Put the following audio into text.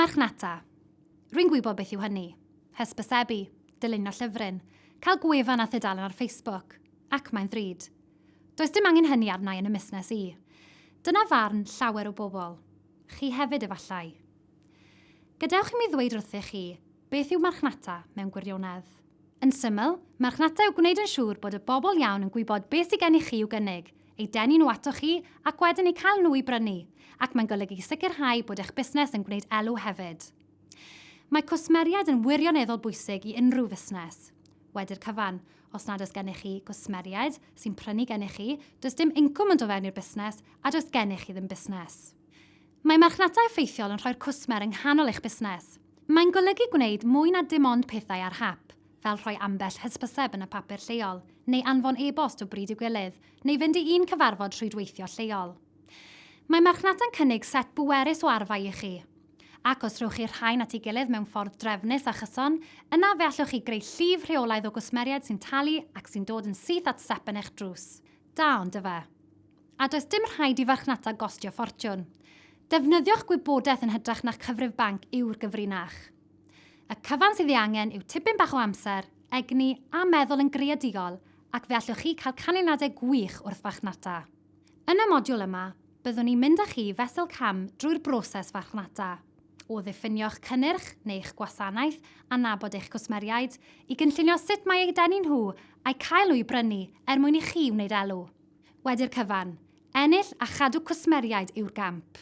Marchnata. Rwy'n gwybod beth yw hynny. Hysbysebu, dylunio llyfryn, cael gwefan a thudalen ar Facebook. Ac mae'n ddrud. Does dim angen hynny arna i yn y musnes i. Dyna farn llawer o bobl. Chi hefyd efallai. Gadewch i mi ddweud wrthych chi beth yw marchnata mewn gwirionedd. Yn syml, marchnata yw gwneud yn siŵr bod y bobl iawn yn gwybod beth sydd gennych chi i'w gynnig, eu denu nhw atoch chi ac wedyn eu cael nhw i brynu, ac mae'n golygu sicrhau bod eich busnes yn gwneud elw hefyd. Mae cwsmeriaid yn wirioneddol bwysig i unrhyw fusnes. Wedi'r cyfan, os nad oes gennych chi gwsmeriaid sy'n prynu gennych chi, does dim incwm yn dod fewn i'r busnes a does gennych chi ddim busnes. Mae marchnata effeithiol yn rhoi'r cwsmer yng nghanol eich busnes. Mae'n golygu gwneud mwy na dim ond pethau ar hap, fel rhoi ambell hysbyseb yn y papur lleol, neu anfon e-bost o bryd i'w gilydd, neu fynd i un cyfarfod rhwydweithio lleol. Mae marchnata'n cynnig set bwerus o arfau i chi. Ac os rhowch chi'r rhain at ei gilydd mewn ffordd drefnus a chyson, yna fe allwch chi greu llif rheolaidd o gwsmeriaid sy'n talu ac sy'n dod yn syth at stepen eich drws. Da, on'd yfe? A does dim rhaid i farchnata gostio ffortiwn. Defnyddio'ch gwybodaeth yn hytrach na'ch cyfrif banc yw'r gyfrinach. Y cyfan sydd ei angen yw tipyn bach o amser, egni a meddwl yn greadigol ac fe allwch chi cael canlyniadau gwych wrth farchnata. Yn y modiwl yma, byddwn ni'n mynd â chi fesul cam drwy'r broses farchnata. O ddiffinio'ch cynnyrch neu'ch gwasanaeth a nabod eich cwsmeriaid, i gynllunio sut mae eu denu nhw a'u cael nhw i brynu er mwyn i chi wneud elw. Wedi'r cyfan, ennill a chadw cwsmeriaid yw'r gamp.